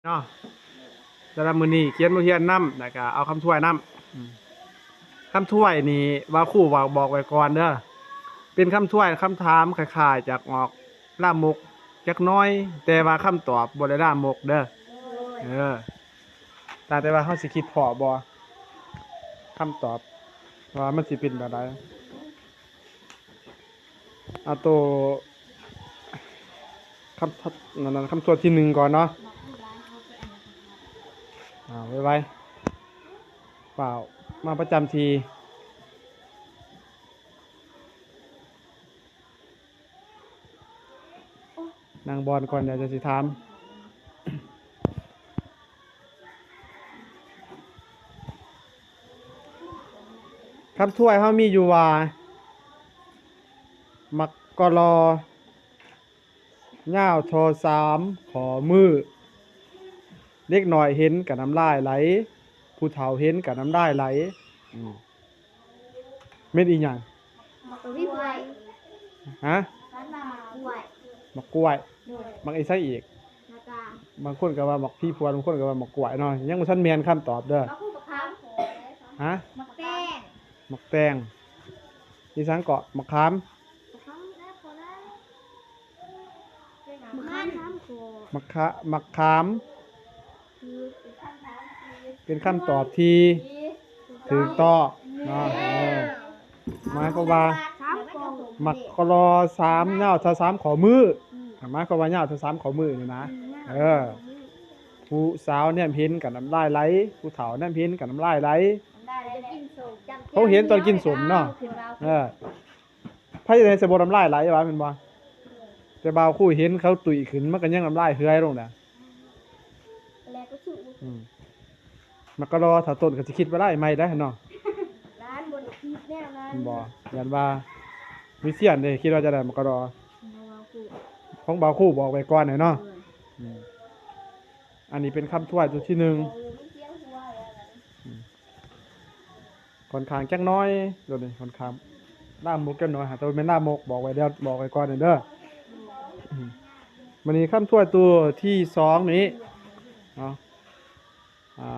ເນາະ. ສຳລັບມື້ນີ້ຂຽນບົດຮຽນນຳ ແລ້ວກະເອົາຄຳທວຍນຳ. ອືມ ຄຳທວຍນີ້ວ່າຄູເວົ້າບອກໄວ້ກ່ອນເດີ ເປັນຄຳທວຍ ຄຳຖາມຄ້າຍໆຈາກອອກລາມົກຈັກໜ້ອຍ ແຕ່ວ່າຄຳຕອບບໍ່ໄດ້ລາມົກເດີ. ເອີ ຕ່າງແຕ່ວ່າເຮົາຊິຄິດພໍ້ບໍ່ ຄຳຕອບວ່າມັນຊິເປັນແບບໃດ. ເອົາໂຕຄຳ ນັ້ນ ຄຳທວນທີໜຶ່ງກ່ອນເນາະ. ເອົາໄວໆ ຟ້າວມາປະຈຳທີ່ ນັ່ງບ່ອນກ່ອນ ດຽວຈະຊິຖາມ. ຄຳທວຍເຮົາມີຢູ່ວ່າ ໝາກກະລໍຍາວທໍ່ສາມຂໍ້ມື. ເດັກນ້ອຍເຫັນກະນ້ຳລາຍໄຫຼ ຜູ້ເຖົ້າເຫັນກະນ້ຳລາຍໄຫຼ. ອືມ ແມ່ນອີຫຍັງ? ໝາກກ້ວຍ. ຮະ? ໝາກກ້ວຍ. ໝາກກ້ວຍ. ໂດຍ. ໝາກອີ່ໄສອີກ? ໝາກກາມ. ບາງຄົນກໍວ່າໝາກຜີພວນ ບາງຄົນກໍວ່າໝາກກ້ວຍເນາະ. ຍັງບໍ່ທັນແມ່ນຄຳຕອບເດີ. ໝາກຂາມ. ຮະ? ໝາກແຕງ. ໝາກແຕງ. ອີ່ຫຍັງເກາະ? ໝາກຂາມ. ໝາກຂາມ. ໝາກຂາມ. ເປັນຄຳຕອບທີ່ຖືກຕ້ອງເນາະ. ເອີ ໝາຍຄວາມວ່າ ໝາກກະລໍຍາວສາມ ຍາວເທົ່າສາມຂໍ້ມື. ອືມ ໝາຍຄວາມວ່າຍາວເທົ່າສາມຂໍ້ມືນີ້ນະ. ອືມ ເອີ ຜູ້ສາວແນມເຫັນກໍນ້ຳລາຍໄຫຼ ຜູ້ເຖົ້າແນມເຫັນກໍນ້ຳລາຍໄຫຼ. ເຂົາເຫັນຕອນກິນສົ້ມເນາະ. ເອີ ໃຜເຮັດໃຫ້ສະບົດນ້ຳລາຍໄຫຼວ່າແມ່ນບໍ່? ແຕ່ບ່າວຄູເຫັນເຂົາຕຸ້ຍຂຶ້ນ ມັນກໍຍັງນ້ຳລາຍເຮືອຍລົງນະ. ແລ້ວກໍສູ້. ອືມ ໝາກກະລໍຖ້າຕົ້ນກໍຊິຄິດວ່າລາຍໃໝ່ໄດ້ເນາະ. ຫຼານບໍ່ໄດ້ຄິດແນວນັ້ນ. ບໍ່ ຢ້ານວ່າວິຊຽນເດ້ ຄິດວ່າຈະໄດ້ໝາກກະລໍ. ຂອງບ່າວຄູບອກໄວ້ກ່ອນແຫຼະເນາະ. ເອີ ອືມ ອັນນີ້ເປັນຄຳທວຍຕົວທີໜຶ່ງ. ອືມ ຂ້ອນຂ້າງຈັກໜ້ອຍ ໂຕນີ້ຂ້ອນຂ້າງລາມົກຈັກໜ້ອຍ ຫາກແຕ່ວ່າແມ່ນລາມົກ ບອກໄວ້ແລ້ວ ບອກໄວ້ກ່ອນເດີ. ອືມ ບາດນີ້ຄຳທວຍຕົວທີສອງນີ້ເນາະ ອ່າ